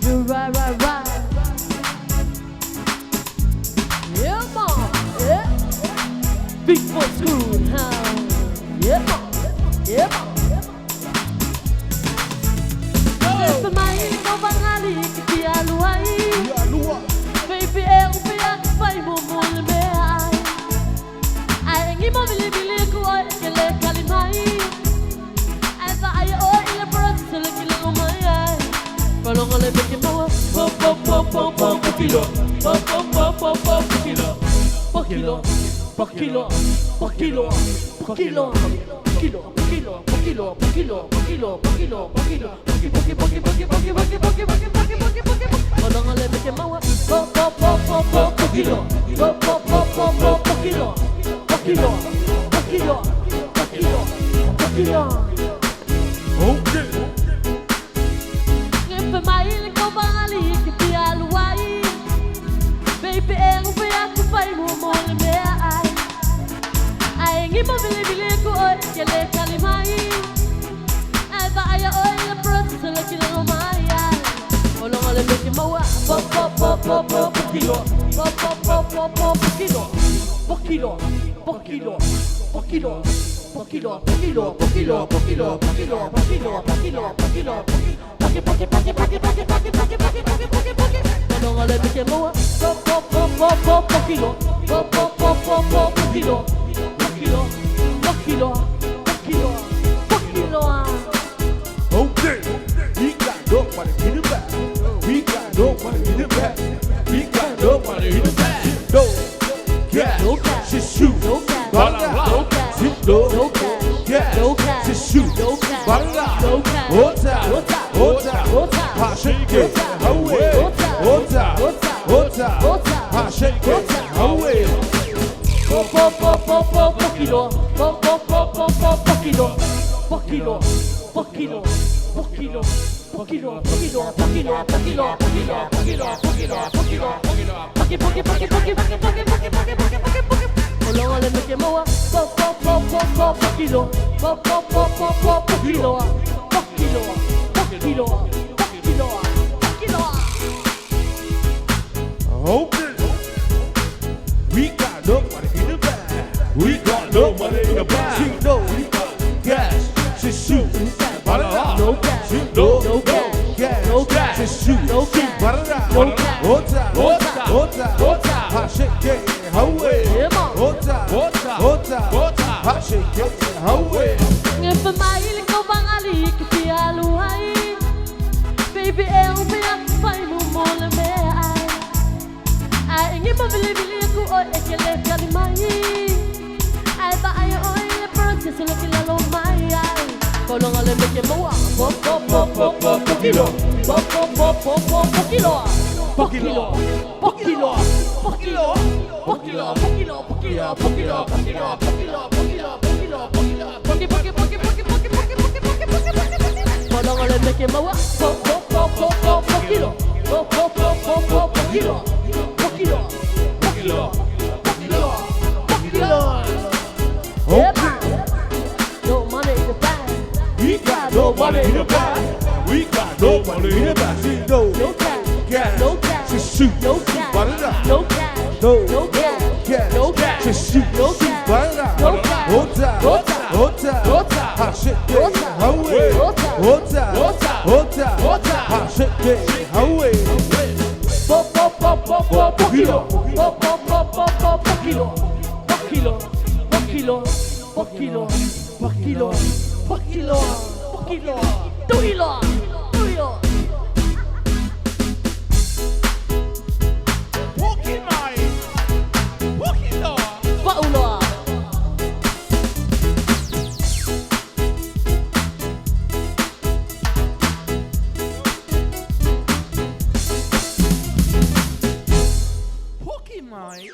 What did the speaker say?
You right, right, right. Yeah, man. Yeah. Big boy school, huh? Yeah, man. Yeah, man. Pa mai kau bangali ki te aluai. Baby, e upe a fai mo mo le me ai. Ai ngi mo bili bili ku oi ke le kali mai. Ai va ai o i le bro se le ki le mai ai. Palonga le me ki mo po po po po po po kilo. Po po po po po po kilo. Po kilo. Po kilo. Po kilo. Po kilo. Kilo, kilo, kilo, kilo, kilo, kilo, kilo, poki, poki, poki, poki, poki, poki, poki, poki, poki, poki, poki. Palonga le me ki mo po po po po po po kilo. Po po po po po po kilo. Po kilo. Po kilo. Po kilo. Po kilo. Okay. Ngepe mai le kau bangali ki te aluai. Baby, e upe a ku fai mo mo le mea ai. Ai ngi mo bili bili ku oi ke le kali mai. Ai va ai oi le bro se le ki le mai ai. Olonga le meke maua po po po po po po kilo. Po po po po po po kilo. Po kilo. Po kilo. Po kilo. Po kilo, po kilo, po kilo, po kilo, po kilo, po kilo, po kilo, po kilo, po kilo. Poki, poki, poki, poki, poki, poki, poki, poki, poki, poki, poki. Olonga le meke maua po po po po po po kilo. Po po po po po po kilo. Po kilo. Po kilo. Po kilo. Po kilo. Okay. We got no money in the back. We got no money in the back. We got no money in the back. No cash. No cash. She shoot. No cash. Bala. No cash. She no No cash. cash. No cash. She shoot. No cash. Bala. No cash. Ota. Ota. Ota. Ota. Ha shake it. Away. Ota. Ota. Ota. Ota. Ha shake it. Ota. Away. Po po po po po po kilo. Po po po po po po kilo. Po kilo. Po kilo. Po kilo. Po kilo. Po kilo. Po kilo. Po kilo. Po kilo. Po kilo. Po kilo. Po kilo. Po kilo. Poki poki poki poki poki poki poki poki poki poki poki. Olonga le meke moa. Po po po po po po kilo. Po po po po po po kilo. Po kilo. Po kilo. Po kilo. Po kilo. Okay. We got no money in the bag. We got no money in the bag. She no cash. She shoot. Bala. No cash. She no No cash. cash. No cash. She shoot. No cash. Bala. No cash. Ota. Ota. Ota. Ota. Ha shake it. Away. Yeah, man. Ota. Ota. Ota. Ota. Ha shake it. Away. Ngepe mai le kau bangali ki te aluai. Baby, e upe a fai mo mo le me ai. Ai ngi mo bili bili ku oi e ke le kali mai. Ai ba ai oi le princess le ki lalo mai ai. Kolonga le meke moa po po po po po po kilo. Po po po po po po kilo. Po kilo. Po kilo. Po kilo. Po kilo. Po kilo. Po kilo. Po kilo. Po kilo. Po kilo. Po kilo. Po kilo. Po kilo. Poki poki poki poki poki poki poki poki poki poki poki. Kolonga le meke moa po po po po po po kilo. Po po po po po po kilo. Po kilo. Po kilo. Po kilo. Po kilo. Okay. No money in the bank. We got no money in the bag. We got no money in the bag. She no No cash. cash. No cash. She shoot. No cash. Bala. No cash. No No cash. cash. No cash. She shoot. No cash. Bala. No cash. Ota. Ota. Ota. Ota. Ha shake it. Ota. Away. Ota. Ota. Ota. Ota. Ota. Ha shake it. Away. Po po po po po po kilo. Po po po po po po kilo. Po kilo. Po kilo. Po kilo. Po kilo. Po kilo. Po kilo. Tuilo. Tuilo. Poki mai. Poki loa. Pauloa. Poki mai.